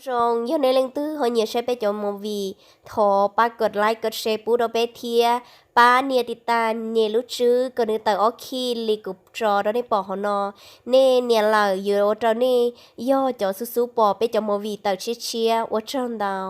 Zoo, yog nej leej twg ho nyiam saib peb cov movie, thov pab kov like kov share pub rau peb thiab pab nias tiv tas nyem lub tswb kom nws tawm ob khij li kuv tso rau nej pom hauv no. Nej nias lawm yuav ua rau nej yog cov xub xub pom peb cov movie tawm tshiab tshiab. Ua tsaug ntau.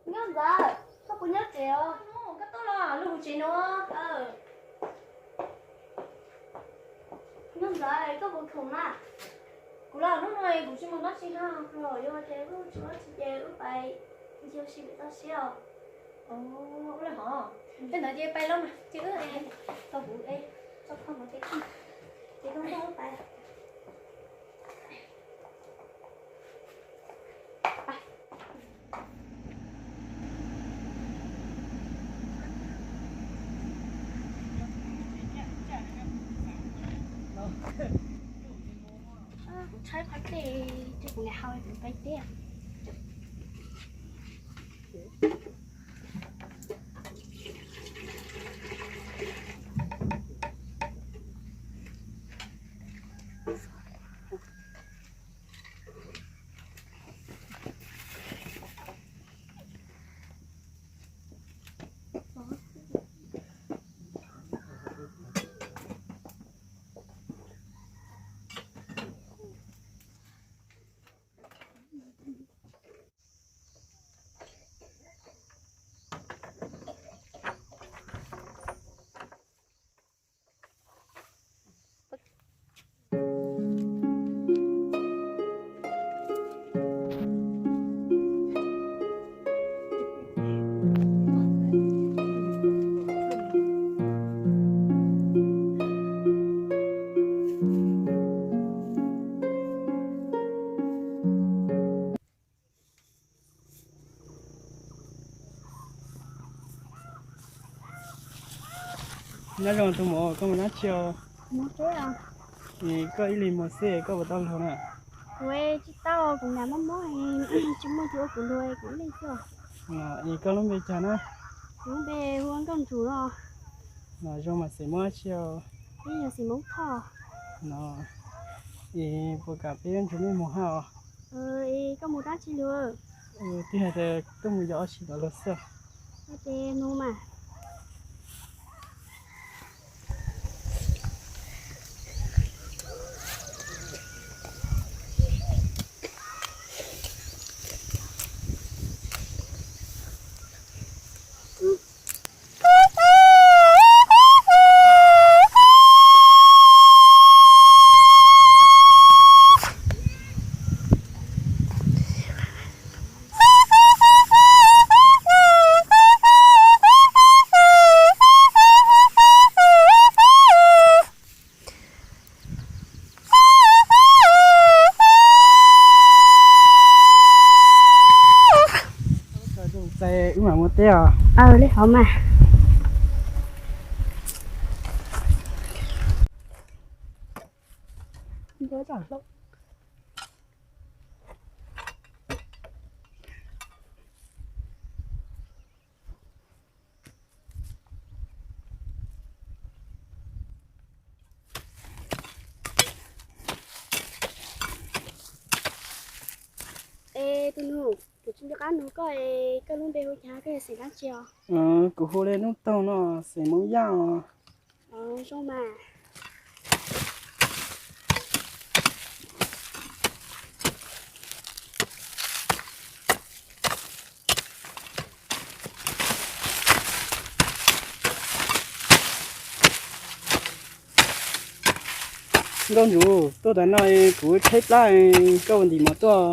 Nkauj Ntxawm, koj puas nyob tsev os? Koj tuaj los lug tsev no. Nkauj Ntxawm, koj puas khoom na? Kuv los hnub no kuv tsis mus dab tsi na. Yog ces wb tsis muaj dab tsi ces wb pais ncig ua si pem toj siab os. Ua li hov, tej ntawd ces pais los mas, ces wb tau kuv tso kho mus ces ces koj nrog wb pais. Kuv tshaib qhov tes, ces kuv niam hau kuv pais teb. Nyob zoo tus muam, koj mus dab tsi os? Koj ib leeg mus xwb koj puas tau luag na? Kuv tsis tau, kuv niam mob mob, tsis muaj tus ua kuv luag, kuv ib leeg xwb. Es koj lub npe cas na? Kuv lub npe hu ua Nkauj Ntsum no. Zoo mas xeem Hmoob dab tsi os? Peb yog xeem Hmoob Thoj. No, es puas kam peb nrog nej mus hab os? Es koj mus dab tsi lug? Twb hais tias tuaj mus yos ob si tom luag xwb. Ces mus mas. Txais wb mam mus teb os. Aw, li hov mas. Es tus nus, kuv tsis nco qab nug koj, koj lub npe hu cas, koj yog xeem dab tsi os? Kuv hu li Nub Toog no, xeem Moob Yaj os. Zoo mas. Nkauj Ntsum, tuaj tas no kuv tshaib plab, koj ua ntim mov tuaj.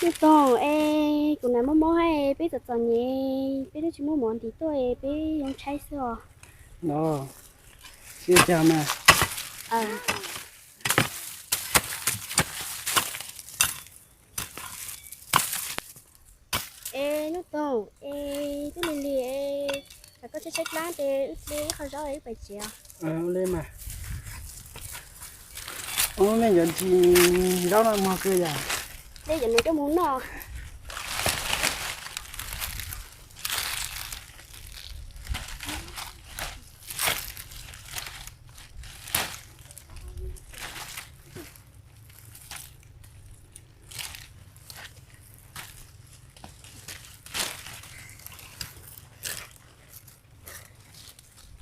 Nub Toog, es kuv niam mob mob hab, peb txom txom nyem, peb twb tsis muaj mov ntim tuaj, peb zoo tshaib xwb os. No, tsis ua cas mas. Es Nub Toog, es twb lig lig, es koj tshaib tshaib plab ces wb ua ib qho zaub wb pais tsev os. Ua li mas. Ub, nej yuav ntsis zaub no mog kawg yom? Dej cov nws coj mus noj.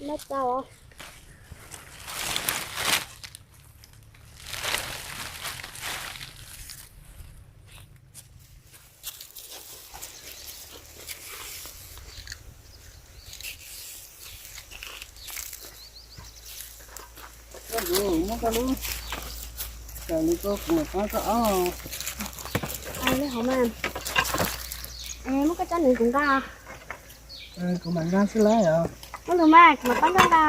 Noj tau. Koj tus muab koj lub, koj lub koj kuv mam pab koj ob. Li hauv mas, muab koj tsob nws kuv nqa. Kuv mam nqa xwb lauj os. Muab lus mas kuv mam pab koj nqa.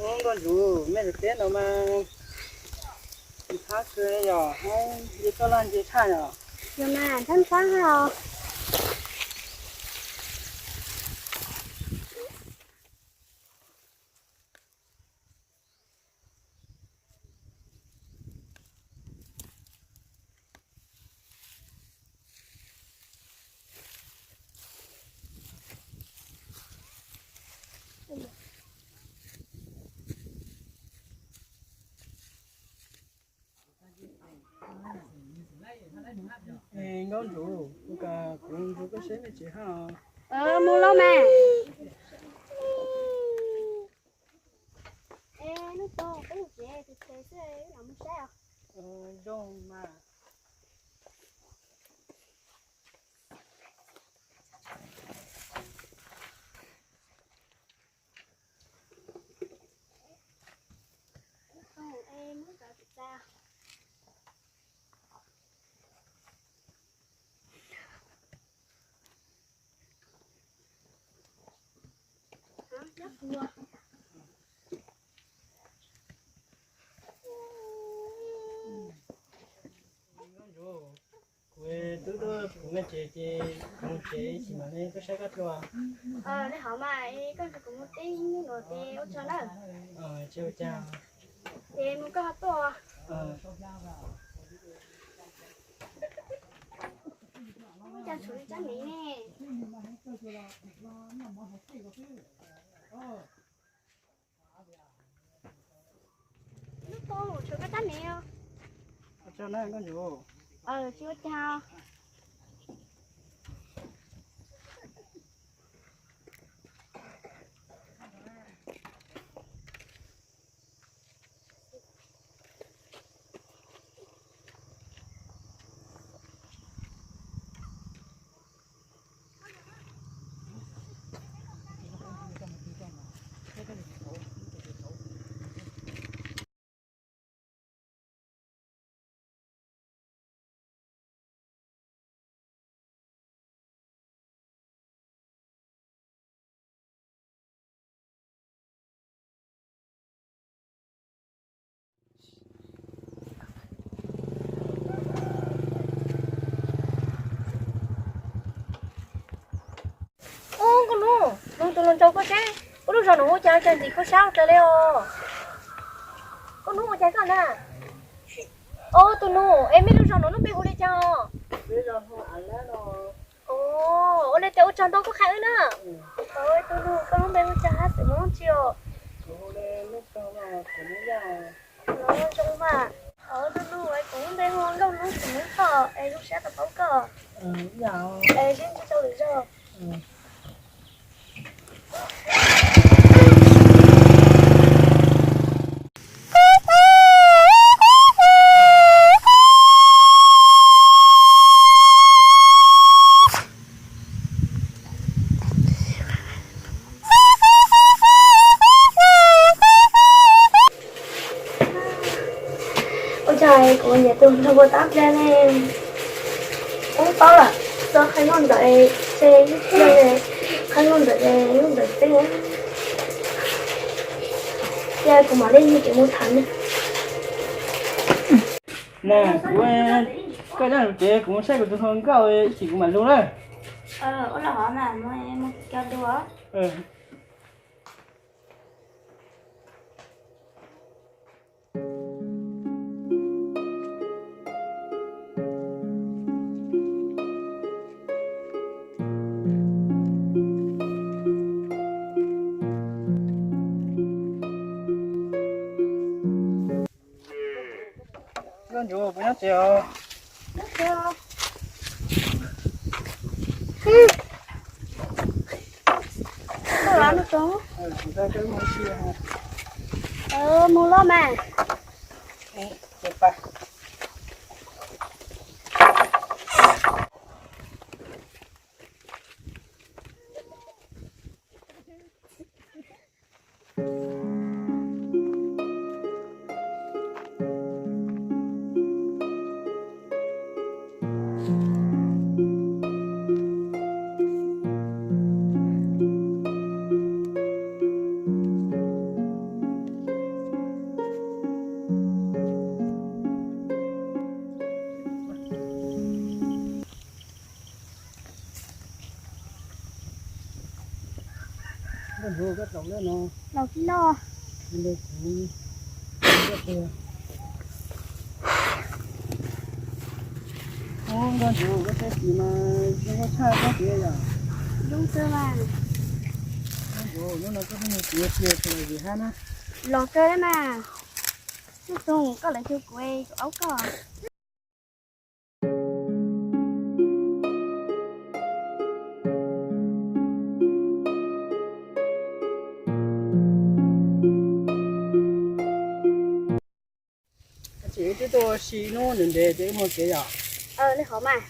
Ub, nkauj ntsum, mej tus teb no mas ntxhab kawg yog, nce toj laj nce tshaj yog. Yog mas ntxhab ntxhab os. Nkauj ntsum, kuv kom kuv nrug koj saib mej tsev hab. Mus lauj mas. Es hnub no peb mus tsev, tes tes xwb, wb los mus saib os. Zoo mas. Kuv twb tuaj kuv me tsev ces kuv mus tsev ib chim mam li tuaj saib koj dua. Li hov mas koj nrog kuv mus teb hnub no ces ua tsaug nawb. Tsis ua cas. Ces mus koj ho tuaj. Ua cas tshuav li tsab mev ne? Lub tau tshuav koj tsab mev os. Ua tsaug nawb koj ntsum. Tsis ua cas. Ub, koj nub, nug tus hluas nraug koj seb, koj lub zos nuav ua cas ntxim khuv sab ua raws li os. Koj nub ua cas koj na? Os, tus nus, es mej lub zos nuav lub npe hu li cas os? Ua li cas ua tsaug ntau koj qha wb na. Tus nus, koj lub npe hu cas hab xwm mob tsi os? Los zoo mas. Tus nus, es kuv lub npe hu Nkauj Lub xwm mob txhoj es zoo siab tau paub koj. Es sib ntsib rau lwm zaug. Niam tus nrog ua tab pliag ne, ub paub lawm, txo qhaib luaj ntawd, ces ib pliag qhaib luaj ntawd, luaj ntawd teb. Ces kuv mam li mus tham ne. Na, kuv, koj nyob ces kuv mus saib kuv tus hluas nkauj, ib chim kuv mam lug na. Ua los mas, mus cov dua. Nkauj Ntsuab, puas nyob tsev os? Mus los mas. Nkauj Ntsuab, koj tau lawm no. Los tsis los. Ub, Nkauj Ntsuab, koj teb tim mas zoo nkauj tshaj koj tias yom. Zoo kawg mas. Nkauj Ntsuab, hnub no koj pheej mus txiav txiag los yim hab na. Los kawg mas. Hnub toog koj lawv xyuas kuv, kuv aub koj. Ces wb twb tuaj ua si hnub ntev ntev ces wb mus tsev yom. Li hov mas.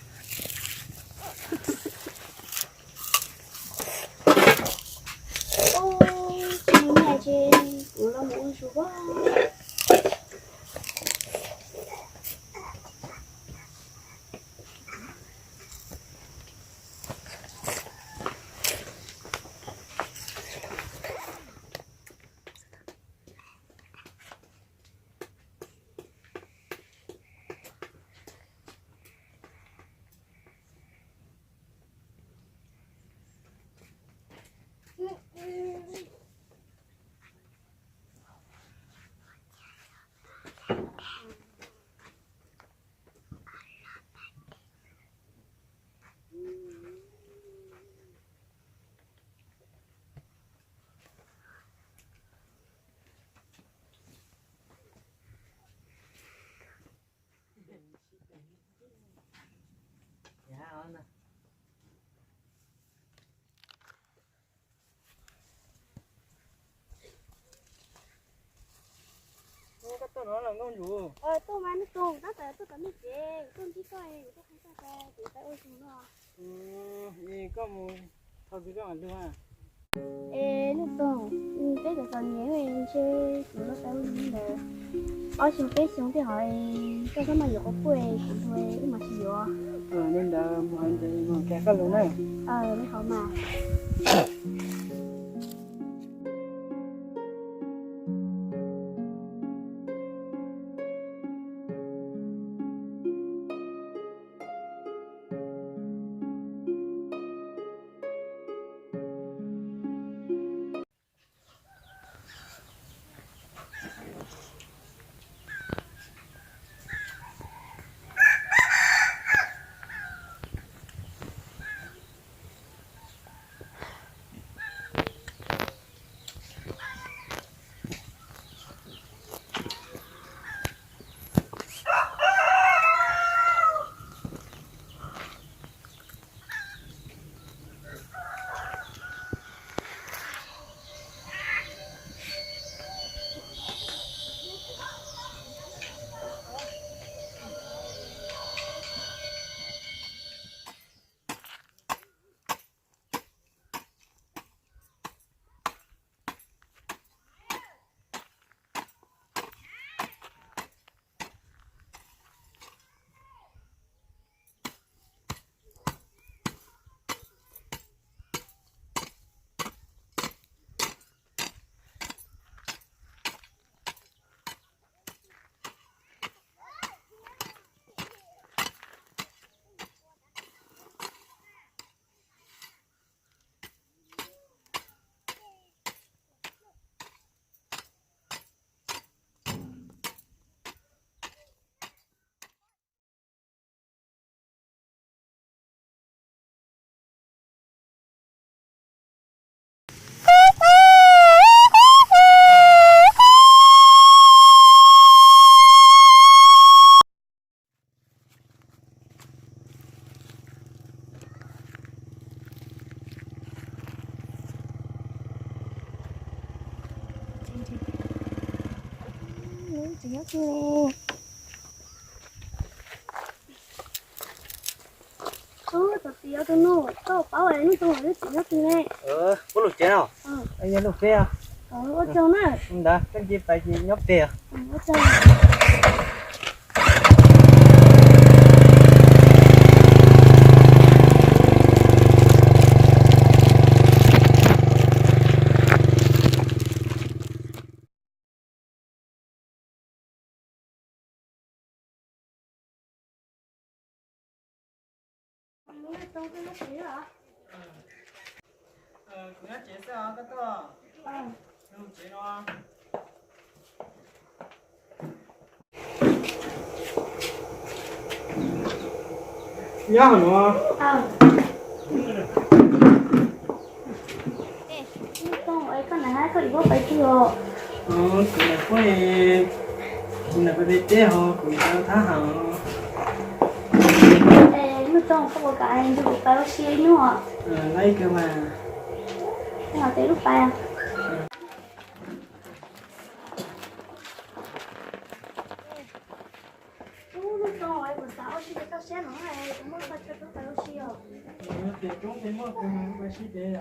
Ub, tsis muaj nyiaj ces kuv los mus ua zus as. Koj tuaj no los Nkauj Ntsuab? Tuaj mas, neb tuaj tab tom tuaj tom nej tsev, tuaj ntsib koj, tuaj qhia koj tias kuv pab ua tus no. Koj mus thov kwv koj mam lug. Es neb tuaj, peb txom txom nyem ntshe kuv lub pab ua ntawd ob xyoo peb xyoo thiab hos, koj txhob maj yuav quav puj, kuv lug wb mam sib yuav. Li ntawd mus hais ntawd mus kag koj lug na. Li hov mas. Tseem nyob twg ne? Ub, txog tias tus nus, koj paub lawm, nws tseem nyob twg ne? Puab lub tsev no. Yog lub peb. Ua tsaug na. Ntawd koj cia pais ces nyob pem. Ua tsaug. Kuv nyob tsev xwb os, koj tuaj. Nyob tsev no. Nyob hauv no. Koj na, koj yuav pais twg os? Kuv lam pais, kuv lam pais pem teb hos kuv cov thab ham. Nuj Toog, koj puas kam nrog kuv pais ua si ib hnub? Laib kawg mas. Koj hais tias lub pais. Ub, Nuj Toog, kuv xav ua si pem toj siab no, kuv muab koj coj rub pais ua si os. Ces roob peb muaj kawg mas pais sib pem.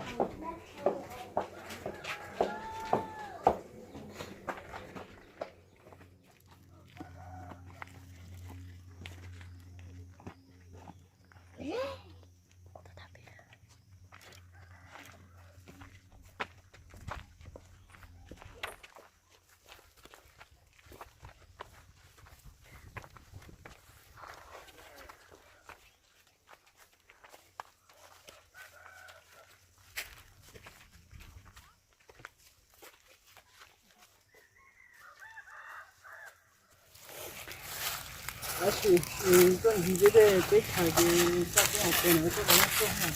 Tab sis koj ntsis deb deb peb chaws ces txoj kev hais tias nws txoj kev laj tuaj na.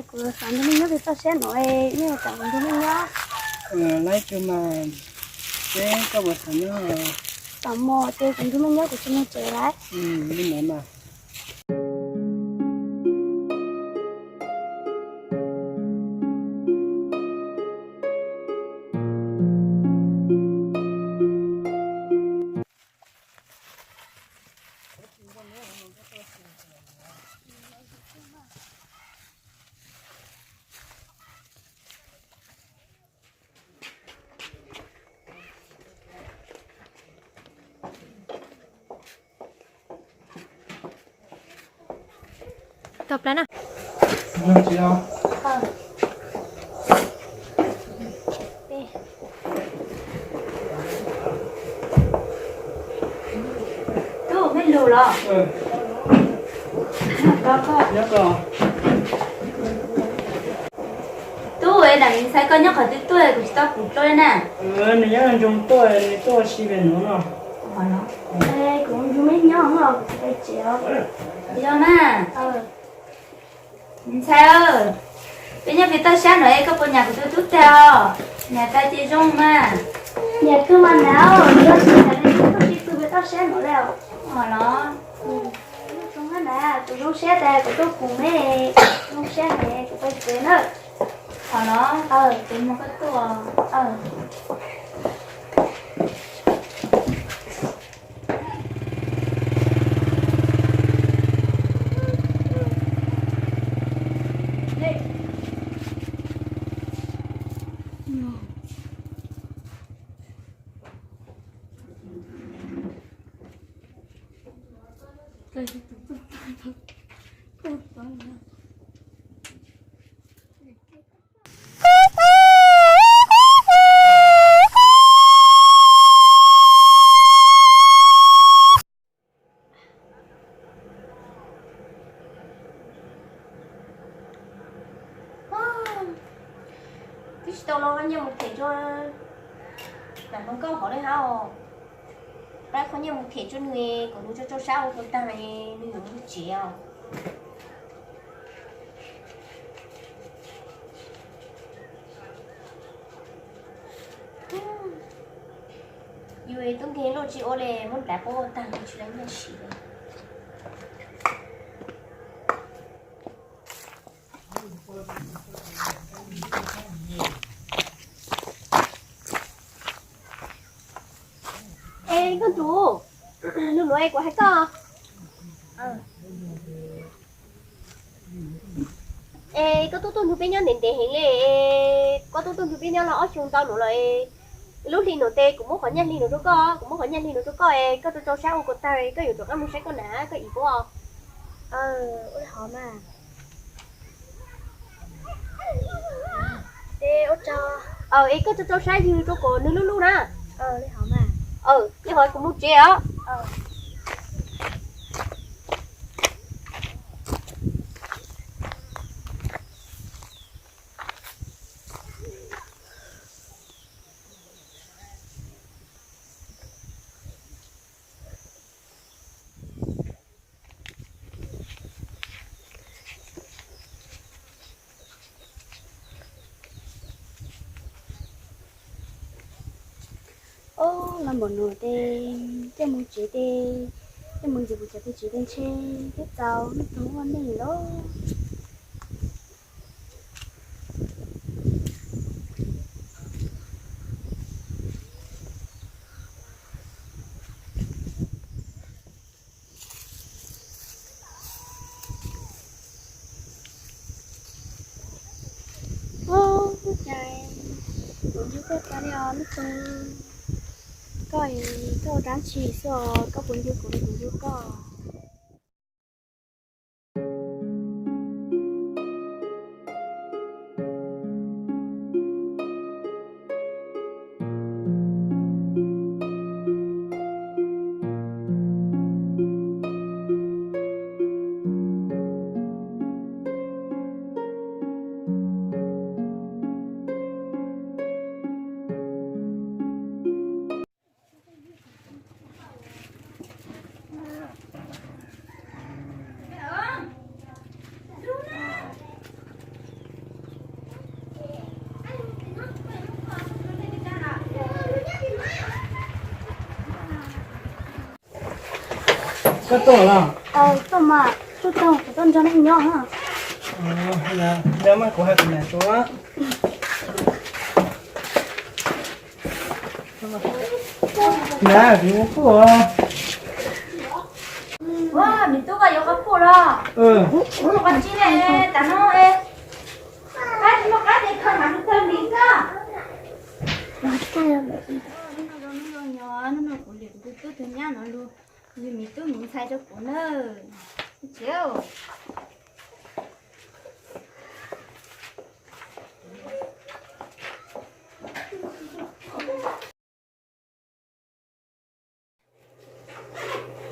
Kuv xav nrog nej nyob pem toj siab no, nej kam kuv nrog nej nyob? Laib kawg mas, seb koj puas xav nyob. Tam mos ces kuv nrog nej nyob, kuv tsis mus tsev lawm. Li ntawd mas. Tau plab na. Tub, mej lug los? Tub, es dam ntxhais koj nyob qhov twg tuaj kuv tsis tau pum dlua na? Nws nyob ntsoog tuaj, nws tuaj ua si pem nuav no. Kuv nrog mej nyob los kuv tsis pais tsev os. Yog mas. Ntxhais, peb nyob pem toj siab no es koj puas nyam kuv tus tub tag os? Nyam tag ces zoo mas. Nyam kawg mas na, koj tsis nyam li koj tsis pw pem toj siab no li os. Os los. Zoo na, kuv zoo siab tas kuv tuaj pum mej, zoo siab ne, kuv pais tsev na. Os los, kuv mus koj tuaj. Twb tsis tau los nyiaj mus them rau nam hluas nkauj hov li hab os. Pab qhov nyiaj mus them rau nws, kom nws tso rau sab ua tau tag, nws yuav mus tsev os. Yus tub nkeeg luaj tsis ua li, muab ntav quab ua tag tsis tau nyiaj siv li. Es koj Ntsuag, lus nuav es kuv hais koj. Es koj tuaj tuaj nrug peb nyob ntev ntev heev le, koj tuaj tuaj nrug peb nyob los ob xyoo ntau nuav lawm. Lub hli nuav tes kuv muab qhov nyaj hli nuav rua koj, kuv muab qhov nyaj hli nuav rua koj es koj rau rau sab ua kuas tag koj yuav rov qab moog saib koj na, koj ib puab. Ua li hov mas. Es koj rau rau sab ywg rua kom nwg lub lub na. Li hov kuv moog tsev os. Ob, laj npaum nuav tes coj moog tsev tes, coj moog ntxiv kuv cov txiv tsev tes ntshe twb txaus nub tug ua neej lawm. Ub, ub, cas kuv ntsib koj tas li os nub tug. Koj es koj ua dlaab tsi xwb os, koj puas ntsib kuv, kuv ntsib koj. Koj tuaj los? Tuaj mas, tuaj tau kuv tuaj nrog nej nyob. Nyob mas kuv hais kuv niam tsuav. Nab, kuv kuj. Ua, me tub, koj yuav qhov puj los? Qhov tsi le, tas no es. Qab tsis muaj qab tes kho mas tawg mis koj. Nub no kuv liam kuv tus tub tug nyab no lug, lug miv tub miv ntxhais rau kuv nawb.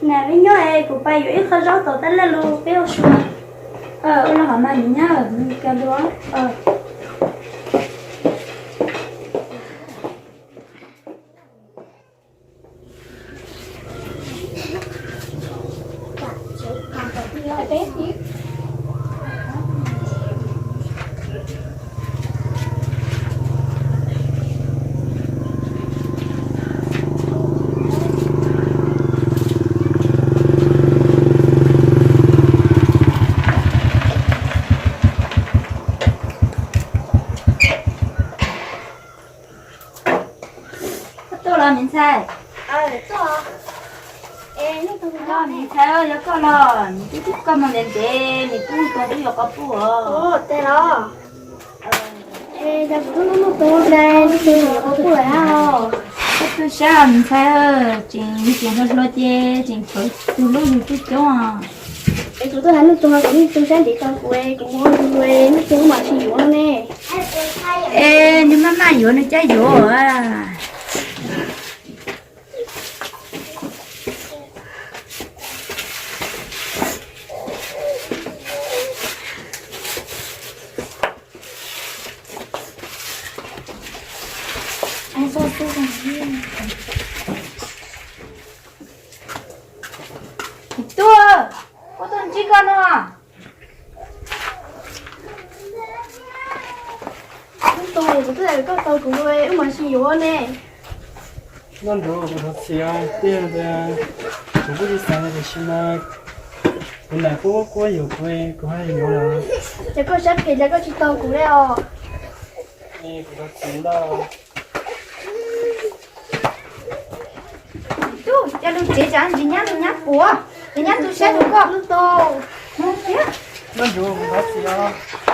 Nam, peb nyob es kuv pais yuav ib qho zaub tom tab laj lug peb ua su. Ua li hov mas niam nyab, mus kawg lug. Koj tuaj los me ntxhais? Tuaj. Koj me ntxhais, yog koj los, me tub twb koj mus ntev ntev, me tub mus tau twb yuav qhov puj os. Tes los. Koj tuaj sab me ntxhais, tseem yug tseem hluas hluas ces tseem khaws tug lub lug coob coob. Es kuv tuaj hais Nuj Txoog, kuv Nuj Txoog sab ntev tau kuv, kuv mus ua lug, Nuj Txoog mam tsis yuav ne. Es nws maj maj yuav nws cab yuav. Tub, koj tuaj ntsib koj no. Nuj Txoog, kuv twb hais koj tau kuv, wb mam sib yuav ne. Noj nrud kuv thov txim tiag tias kuv kuj tsis xav tiam sis mas Kuv nam qub quab yuam kuv, kuv haj yuav lawm. Ces koj siab phem li koj tsis tau kuv li os. Kuv thov txim ntau. Tub, coj lug tsev tsam ntsis nyab lug nyab puas, ces nyab tu siab rau koj lub tau. Koj yuav kuv thov txim os.